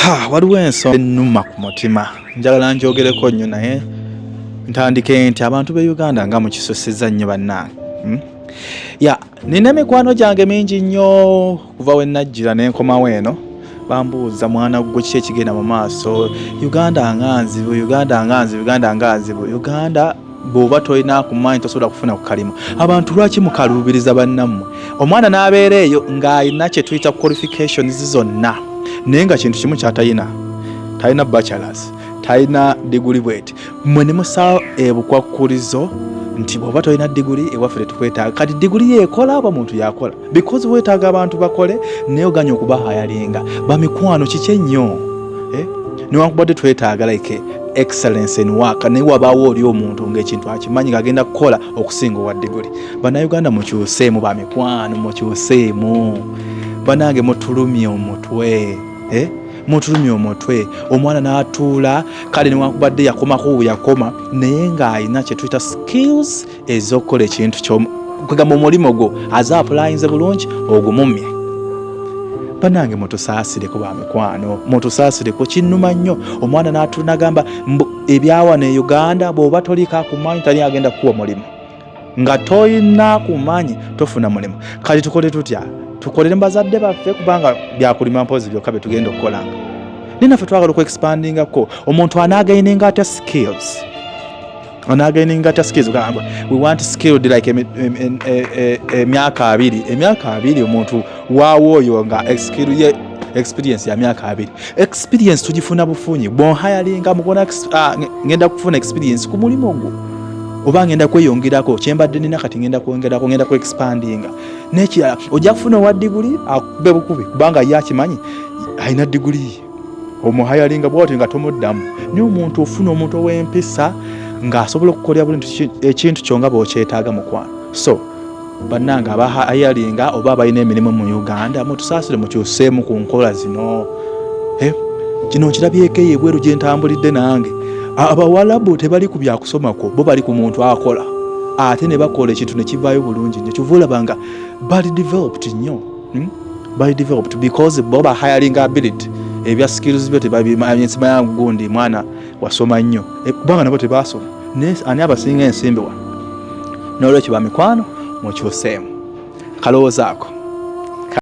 Ha, waliwo ensonga ennuma ku mutima, njagala njogereko nnyo, naye ntandike nti abantu b'e Uganda nga mukisusizza nnyo bannange, Ya, nina emikwano gyange mingi nnyo kuva we najjira n'enkomawo eno, bambuuza, "Mwana gwe, kiki ekigenda mu maaso? Uganda nga nzibu, Uganda nga nzibu, Uganda nga nzibu. Uganda bw'oba tolina kumanyi tosobola kufuna ku kalimu." Abantu lwaki mukaluubiriza bannammwe? Omwana n'abeera eyo ng'alina kye tuyita qualifications zonna, naye nga kintu kimu kyatayina, talina bachelors, talina diguli bweti. Mmwe ne musaawo ebukwakkulizo nti bw'oba tolina diguli ewaffe tetukwetaaga. Kati diguli yeekola oba muntu yakola? Because weetaaga abantu bakole, naye oganya okubahayalinga. Bamikwano, kiki ennyo, eh? Newankubadde twetaaga like excellence in work, naye wabaawo oli omuntu ng'ekintu akimanyi ng'agenda kukola okusinga owa diguli. Bannayuganda mukyuseemu, bamikwano, mukyuseemu banange, mutulumye omutwe, eh? Mutulumye omutwe. Omwana n'atuula, kale newankubadde yakomako we yakoma, naye ng'alina kye tuyita skills ez'okukola ekintu kyomu, kwegamba omulimu gwo aza apulayinze bulungi, ogumumye. Banange mutusaasireko, bamikwano, mutusaasireko, kinnuma nnyo. Omwana n'atuula n'agamba mbu ebyawano e Uganda bw'oba toliko akumanyi tali agenda kukuwa mulimu, nga toyina kumanyi tofuna mulimu. Kati tukole tutya? Tukolere bazadde baffe? Kubanga byakulima mpozi byokka bye tugenda okukolanga, naye naffe twagala okuexpandingako. Omuntu anaagaininga atya skills? Anaagaininga atya skills? Gamba we want skilled like emyaka 20, emyaka 20 omuntu waawo oyo nga skill ye experience ya myaka 20. Experience tugifuna bufunyi bwonhayalinga mubona ngenda kufuna experience ku mulimu gwo, oba ngenda kweyongerako kyembadde nina, kati ngenda kwongerako, ngenda ku expandinga. N'ekirala, ojja kufuna owa diguli akube bukubi kubanga ye akimanyi alina diguli ye, omuhayalinga bwati nga tomuddamu. Naye omuntu ofuna omuntu ow'empisa ng'asobola okukolera buli ekintu kyo nga bw'okyetaaga, mukwano. So bannange abahayalinga oba abalina emirimu mu Uganda, mutusaasire, mukyuseemu ku nkola zino. Eh, kino nkirabyeko eyo ebweru gye ntambulidde nange. Abawalabu tebali ku byakusomako, bo bali ku muntu akola, ate ne bakola ekintu ne kivaayo bulungi nnyo. Kyova olaba nga bali developed nnyo, Bali developed because bo ba hiring ability, ebya skills byo tebabimanyi. Gundi mwana wasoma nnyo. Eh, kubanga nabo tebasoma. Naye ani abasinga ensimbi wano? N'olwekyo bamikwano, mukyuseemu kalowoozaako.